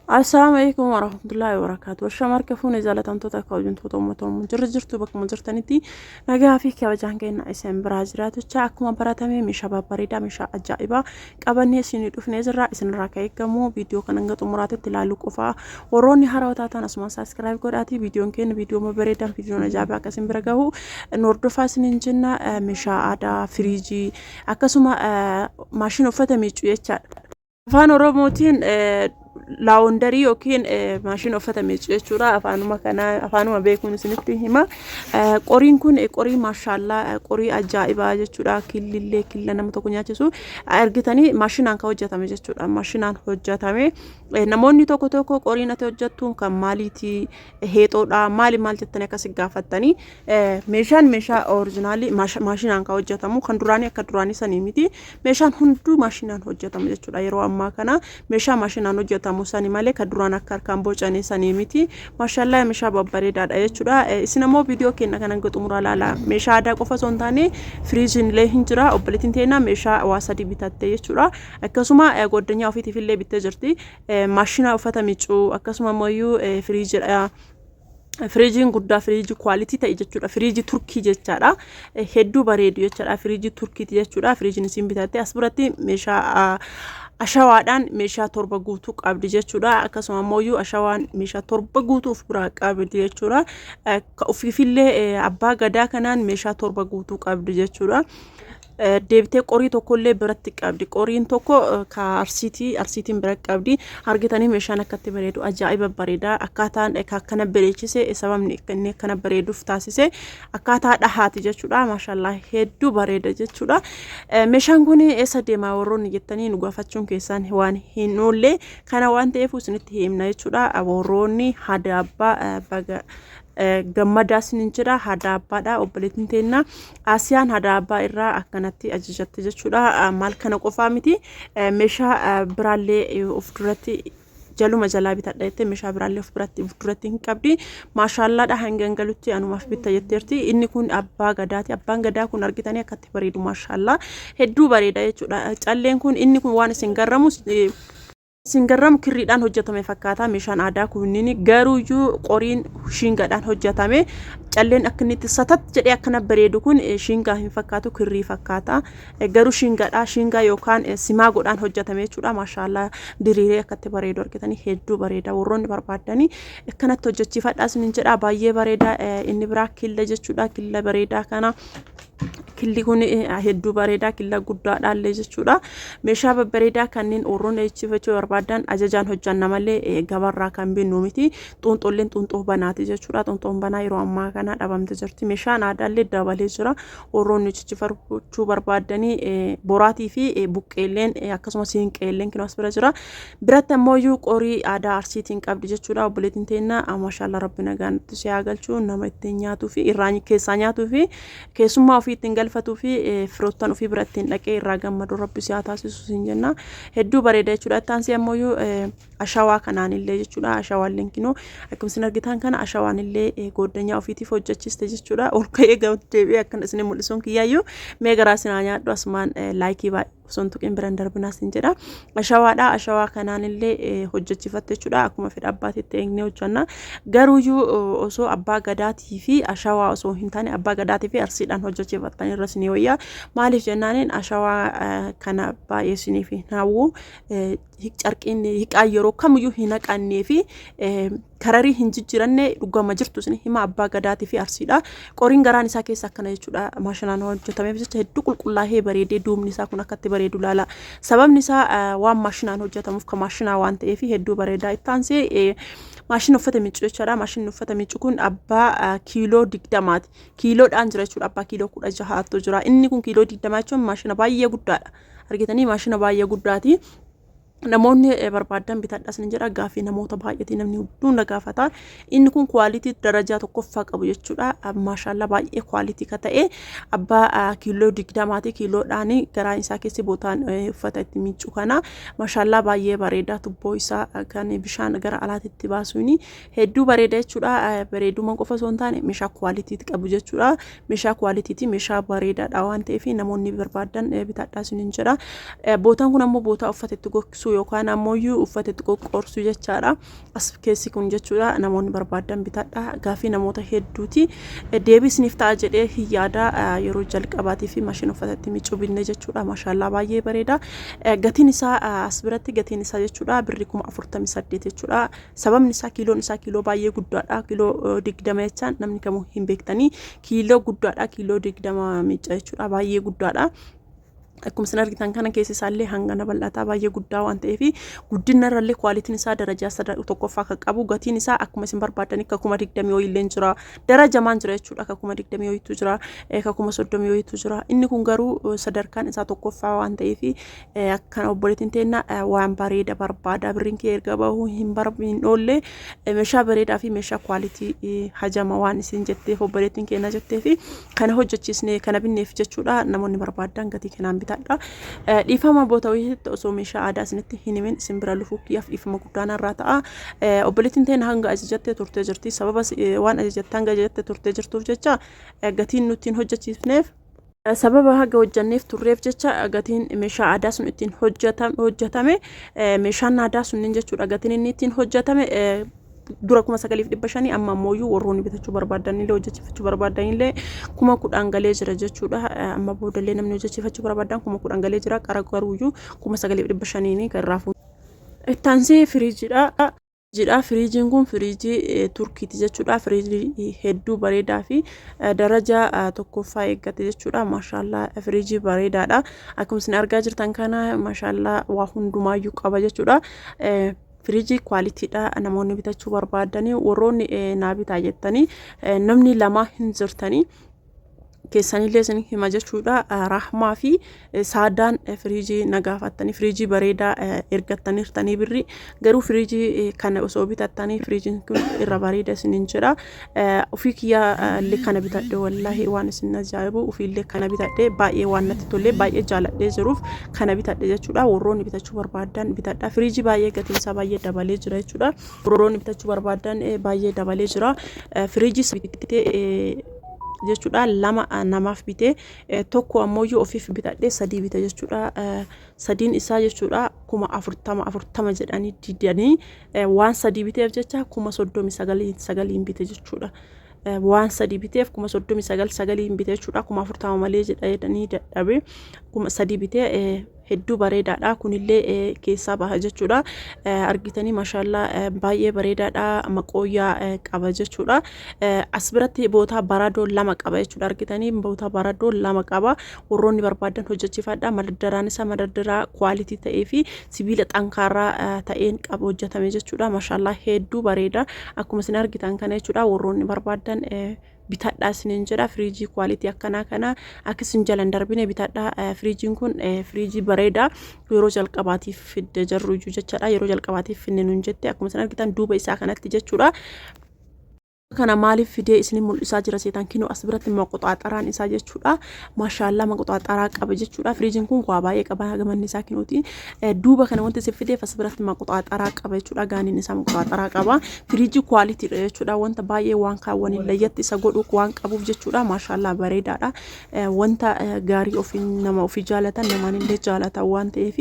Assalaamu alaikum warahmatullahi wabarakatuh. Ashama harka fuune jaalatamtoota kabajamtoota uummata Oromoo jirra jirtu bakkuma jirtanitti nagaa fi kabajaan keenya isin biraa jiraatucha akkuma baratame meeshaa babbareedaa meeshaa ajaa'ibaa qabannee isinii dhufnee jirra. Isinirraa kan eegamu viidiyoo kana hanga xumuraatitti ilaaluu qofa. Warroonni haarawaa taatan asumaan saabskiraayib godhaatii viidiyoon keenya viidiyoo babbareedaan viidiyoon ajaa'ibaa akka isin bira gahu nu hordofaa isiniin jenna. Meeshaa aadaa firiijii akkasuma maashina uffata miiccu jechaadha. Afaan Oromootiin laawondarii yookiin maashina uffata miiccu jechuudha. Afaanuma kana afaanuma beekuun isinitti hima. Qoriin kun qorii maashaallaa qorii ajaa'ibaa jechuudha. Killillee killa nama tokko nyaachisu argitanii maashinaan kan hojjetame jechuudha. Maashinaan hojjetame. Namoonni tokko tokko qoriin ati hojjettu kan maaliiti heexoodha maali maal jettanii akkasi gaafattanii meeshaan meeshaa orijinaalii maashinaan kan hojjetamu kan duraanii akka duraanii sanii miti. Meeshaan hunduu maashinaan hojjetama jechuudha. Yeroo ammaa kana meeshaa maashinaan hojjetamu sani malee kan duraan akka harkaan bocanii sanii miti. Maashallaa meeshaa babbareedaadha jechuudha. Isin ammoo viidiyoo keenya kana hanga xumuraa ilaalaa. Meeshaa aadaa qofa osoo hin taane firiijiin illee hin jira. Obboleettiin teenya meeshaa waa sadii bitatte jechuudha. Akkasuma goddanyaa ofiitiif illee bittee jirti. Maashina uffata miicuu akkasuma ammoo firiijiidha. Firiijiin guddaa firiijii kwaalitii ta'e jechuudha. Firiijii Turkii jechaadha. Hedduu bareedu jechaadha. Firiijii Turkiiti jechuudha. Firiijiin isin bitatte as biratti meeshaa ashawaadhaan meeshaa torba guutuu qabdi jechuudha. Akkasuma ammoo ashawaan meeshaa torba guutuu of biraa qabdi jechuudha. Ofiifillee abbaa gadaa kanaan meeshaa torba guutuu qabdi jechuudha. Deebitee qorii tokkollee biratti qabdi. Qoriin tokko ka arsiitii arsiitiin bira qabdi. Argitanii meeshaan akkatti bareedu ajaa'iba bareeda. Akkaataan ka akkana bareechise sababni inni akkana bareeduuf taasise akkaataa dhahaati jechuudha. Maashaallah hedduu bareeda jechuudha. Meeshaan kun eessa deemaa warroonni jettanii nu gaafachuun keessaan waan hin oolle kana waan ta'eef isinitti himna jechuudha. Warroonni hadaabbaa baga gammadaa isinin jedha. Hadaabbaadha obboleettiin teenna Asiyaan hadaabbaa irraa akkanatti ajajatte jechuudha. Maal kana qofaa miti, meeshaa biraallee of duratti jaluma jalaa bitadha jettee meeshaa biraallee of biratti of duratti hin qabdi. Maashaallaadha hangan galutti anumaaf bitta jetteerti. Inni kun abbaa gadaati. Abbaan gadaa kun argitanii akkatti bareedu, maashaallaa hedduu bareeda jechuudha. Calleen kun inni kun waan isin garramu isin garramu kirriidhaan hojjetame fakkaata. Meeshaan aadaa kunniin garuuyyuu qoriin shiingaadhaan hojjetame. Calleen akka inni itti satat jedhee akkana bareedu kun shiingaa hin fakkaatu, kirrii fakkaata. Garuu shiingaadha. Shiingaa yookaan simaagoodhaan hojjetame jechuudha. Maashaallaa diriiree akkatti bareedu argitanii hedduu bareeda. Warroonni barbaaddanii akkanatti hojjechiifadhaa isinin jedha, baay'ee bareeda. Inni biraa killa jechuudha. Killa bareedaa kana. Killi kun hedduu bareedaa, killa guddaadhaallee jechuudha. Meeshaa babbareedaa kanneen warroonni hojjechifachuu barbaadan ajajaan hojjanna malee gabarraa kan binnu miti. Xuunxoolleen xuunxoo banaati jechuudha. Xuunxoon banaa yeroo ammaa kana dhabamte jirti. Meeshaan aadaallee dabalee jira. Warroonni hojjechifachuu barbaadanii boraatii fi buqqeelleen akkasumas siinqeelleen kinoo as bira jira. Biratti ammoo iyyuu qorii aadaa Arsiitiin qabdi jechuudha. Obboleettiin teenna maashaallah rabbi nagaan itti si haa galchu, nama ittiin nyaatuu fi irraa keessaa nyaatuu fi keessummaa ofii ittiin galfatuu fi firoottan ofii bira ittiin dhaqee irraa gammadu rabbi si haa taasisu siin jenna. Hedduu bareeda jechuudha. Itti aansee ammoo iyyuu ashawaa kanaan illee jechuudha. Ashawaan linkinoo akkuma isin argitan kana ashawaan illee gooddanyaa ofiitiif hojjechiste jechuudha. Ol ka'ee deebi'ee akkana isin mul'isuun kiyyaayyuu mee garaa isin haa nyaadhu, asumaan laayikii baay'ee osoo hin tuqin biran darbinaa sin jedha. Ashawaadha. Ashawaa kanaan illee hojjechifatte jechuudha. Akkuma fedha abbaatitti eegnee hojjenna. Garuuyyuu osoo abbaa gadaatii fi ashawaa osoo hin taane abbaa gadaatii fi arsiidhaan hojjechifattan irra isinii wayya. Maaliif jennaaniin ashawaa kana baay'ee isiniif hin hawwu. Carqiin hiqaa yeroo kamiyyuu hin haqannee fi kararii hin jijjiranne dhugama jirtu isin hima, abbaa gadaatii fi arsiidha. Qoriin garaan isaa keessa akkana jechuudha. Maashinaan hojjetameef jecha hedduu qulqullaa'ee bareedee duubni isaa kun akkatti bareedu laala. Sababni isaa waan maashinaan hojjetamuuf kan maashinaa waan ta'eef hedduu bareedaa. Itti aansee maashina uffata miiccu jechaadha. Maashinni uffata miiccu kun abbaa kiiloo 20ti. Kiiloodhaan jira jechuudha. Abbaa kiiloo 16tu jira. Inni kun kiiloo 20 jechuun maashina baay'ee guddaadha. Argitanii maashina baay'ee guddaati. Namoonni barbaadan bitadhaa isin jedha. Gaaffii namoota baay'eetii, namni hedduun na gaafata. Inni kun quality darajaa tokkoffaa qabu jechuudha. Maashaallaa, baay'ee quality ka ta'e abbaa kiiloo 20ti. Kiiloodhaan garaan isaa keessi bootaan uffata itti miiccu kana maashaallaa baay'ee bareeda. Tubboo isaa kan bishaan gara alaatitti baasuuni hedduu bareeda jechuudha. Bareeduma qofa osoo hin taane meeshaa quality qabu jechuudha. Meeshaa qualityti, meeshaa bareedaadha waan ta'eef namoonni barbaadan bitadhaa isiniin jedha. Bootaan kun ammoo bootaa uffata itti gogsu yookaan ammoo uffata itti qoqqoorsu jechaadha. As keessi kun jechuudha, namoonni barbaadan bitadhaa. Gaaffii namoota hedduuti. Deebii isiniif ta'a jedhee hin yaada. Yeroo jalqabaatii fi maashina uffata itti miicuu binne jechuudha. Maashaallaa, baay'ee bareeda. Gatiin isaa as biratti, gatiin isaa jechuudha, birrii 48,000 jechuudha. Sababni isaa kiiloon isaa kiiloo baay'ee guddaadha. Kiiloo 20 jechaan namni kamuu hin beektanii. Kiiloo guddaadha. Kiiloo 20 miicca jechuudha. Baay'ee guddaadha. Akkuma isin argitan kana keessa isaallee hangana bal'ataa, baay'ee guddaa waan ta'eef guddina irrallee qualityn isaa darajaa tokkoffaa kan qabu. Gatiin isaa akkuma isin barbaaddan akka 20,000 wayiillee jira, darajamaan jira jechuudha. Akka 20,000 wayiitu jira, akka 30,000 wayiitu jira. Inni kun garuu sadarkaan isaa tokkoffaa waan ta'eef akkana obboleettiin teenna waan bareeda barbaada, birriin kee erga bahuu hin oolle meeshaa bareedaa fi meeshaa quality hajama waan isin jetteef, obboleettiin keenya jetteef kana hojjechiisnee kana binneef jechuudha. Namoonni barbaadan gatii kanaan bitadha. Dhiifama, boota wayiitti osoo meeshaa aadaa isinitti hin himin isin bira lufuu kiyyaaf dhiifama guddaan irraa ta'a. Obboleettiin teenya hanga ajajattee turtee jirti. Sababa waan ajajatte, hanga ajajattee turtee jirtuuf jecha gatiin nuti hin hojjechiifneef, sababa haga hojjanneef turreef jecha gatiin meeshaa aadaa sun ittiin hojjetame, meeshaan aadaa sunniin jechuudha, gatiin inni ittiin hojjetame dura 9,500, amma ammoo warroonni bitachuu barbaadanillee hojjechiifachuu barbaadanillee 10,000 galee jira jechuudha. Amma boodallee namni hojjechiifachuu barbaadan 10,000 galee jira. Qara garuuyyuu 9,500n kan irraa fuudhu. Ittaansee firiijiidha. Jidha, firiijiin kun firiijii Turkiiti jechuudha. Firiijii hedduu bareedaa fi daraja tokkoffaa eeggate jechuudha. Maashaallaa, firiijii bareedaadha. Akkuma isin argaa jirtan kana maashaallaa waa hundumaayyuu qaba jechuudha. Firiijii qualitydha. Namoonni bitachuu barbaadanii, warroonni naa bitaa jettanii namni lama hin jirtanii keessanillee isin hima jechuudha. Rahmaa fi Saadaan firiijii na gaafattanii, firiijii bareedaa ergattaniirtanii, birri garuu firiijii kana osoo bitattanii firiijiin kun irra bareeda isiniin jedha. Ofii kiyyaa illee kana bitadhe. Wallaahi, waan isin ajaa'ibu, ofiillee kana bitadhe. Baay'ee waan natti tolee, baay'ee jaaladhee jiruuf kana bitadhe jechuudha. Warroonni bitachuu barbaadan bitadha. Firiijii baay'ee gatiin isaa baay'ee dabalee jira jechuudha. Warroonni bitachuu barbaadan, baay'ee dabalee jira. Firiijii bitee jechuudha, lama namaaf bitee, tokko ammoo ofiif bitadhee sadii bite jechuudha. Sadiin isaa jechuudha 40,000 40 jedhanii didanii, waan sadii biteef jecha 39,900n bite jechuudha. Waan sadii biteef 39,900n bite jechuudha. 40,000 malee jedhanii dadhabee 3,000 bitee. Hedduu bareedaadha. Kunillee keessaa baha jechuudha. Argitanii, mashaallaa, baay'ee bareedaadha. Maqooyyaa qaba jechuudha. As biratti bootaa baradoo lama qaba jechuudha. Argitanii, bootaa baradoo lama qaba. Warroonni barbaadan hojjechiifadha. Madardaraan isaa madardaraa quality ta'ee fi sibiila xankaarraa ta'een qaba hojjetame jechuudha. Mashaallaa, hedduu bareeda. Akkuma isin argitan kana jechuudha. Warroonni barbaadan bitadhaa isiniin jedha. Firiijii quality akkanaa kana akka isin jalan darbine bitadhaa. Firiijiin kun firiijii bareedaa yeroo jalqabaatiif fidde jarru iyyuu jechaadha. Yeroo jalqabaatiif finne nuun jette. Akkuma isin argitan duuba isaa kanatti jechuudha. Kana maaliif fidee isin mul'isaa jira seetaan? Kinoo as biratti maqoxaaxaraan isaa jechuudha. Maashaallaa, maqoxaaxaraa qaba jechuudha. Firiijiin kun waa baay'ee qaba gamanni isaa kinooti. Duuba kana wanti isin fideef as biratti maqoxaaxaraa qaba jechuudha. Gaaniin isaa maqoxaaxaraa qaba. Firiijii qualitydha jechuudha. Wanta baay'ee waan kaawwaniin layyatti isa godhu waan qabuuf jechuudha. Maashaallaa, bareedaadha. Wanta gaarii ofii nama ofii jaalatan namaan illee jaalatan waan ta'eef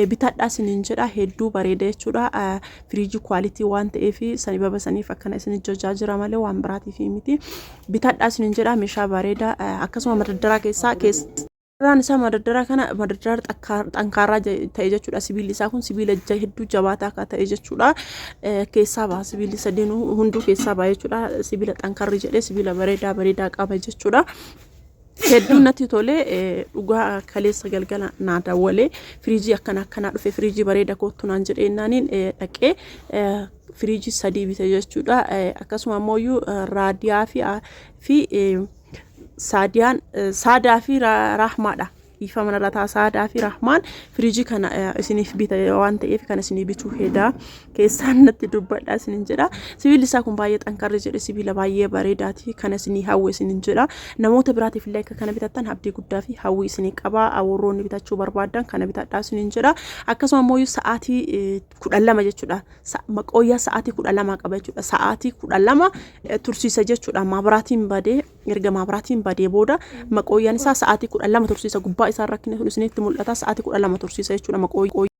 bitadhaa isiniin jedha. Hedduu bareeda jechuudha. Firiijii quality waan ta'eef sababa saniif akkana isin jajaa jira malee waan biraatiif miti. Bitadhaa isiniin jedha, meeshaa bareedaa. Akkasuma madaddaraa keessaa keessa. Madardaraan isaa madaddaraa kana madaddaraa xankaaraa ta'e jechuudha. Sibiilli isaa kun sibiila hedduu jabaataa akka ta'e jechuudha. Keessaa baha, sibiilli sadeen hunduu keessaa baha jechuudha. Sibiila xankarri jedhee sibiila bareedaa bareedaa qaba jechuudha. Hedduu natti tole dhugaa. Kaleessa galgala naa dawwalee, firiijii akkana akkanaa dhufe, firiijii bareeda, kottu naan jedhee naaniin dhaqee firiijii sadii bite jechuudha. Akkasuma ammoo raadiyaa fi saadiyaan saadaa fi raahmaadha. Dhiifama narra ta'a. Saadaa fi Rahmaan firiijii kana isiniif bita waan ta'eef kana isinii bituu hedaa keessaan natti dubbadha isinin jedha. Sibiilli isaa kun baay'ee xankarri jedhe, sibiila baay'ee bareedaati, kana isinii hawwe isinin jedha. Namoota biraatiif illee akka kana bitattan abdii guddaa fi hawwii isinii qaba. Warroonni bitachuu barbaadan kana bitadhaa isinin jedha. Akkasuma immoo sa'aatii 12 jechuudha. Maqooyyaa sa'aatii 12 qaba jechuudha. Sa'aatii 12 tursiisa jechuudha. Maabraatiin badee, erga maabraatiin badee booda maqooyyaan isaa sa'aatii 12 tursiisa. Gubbaa isaa rakkina sun isinitti mul'ata. Sa'aatii 12 tursiisa jechuudha maqooyyaa.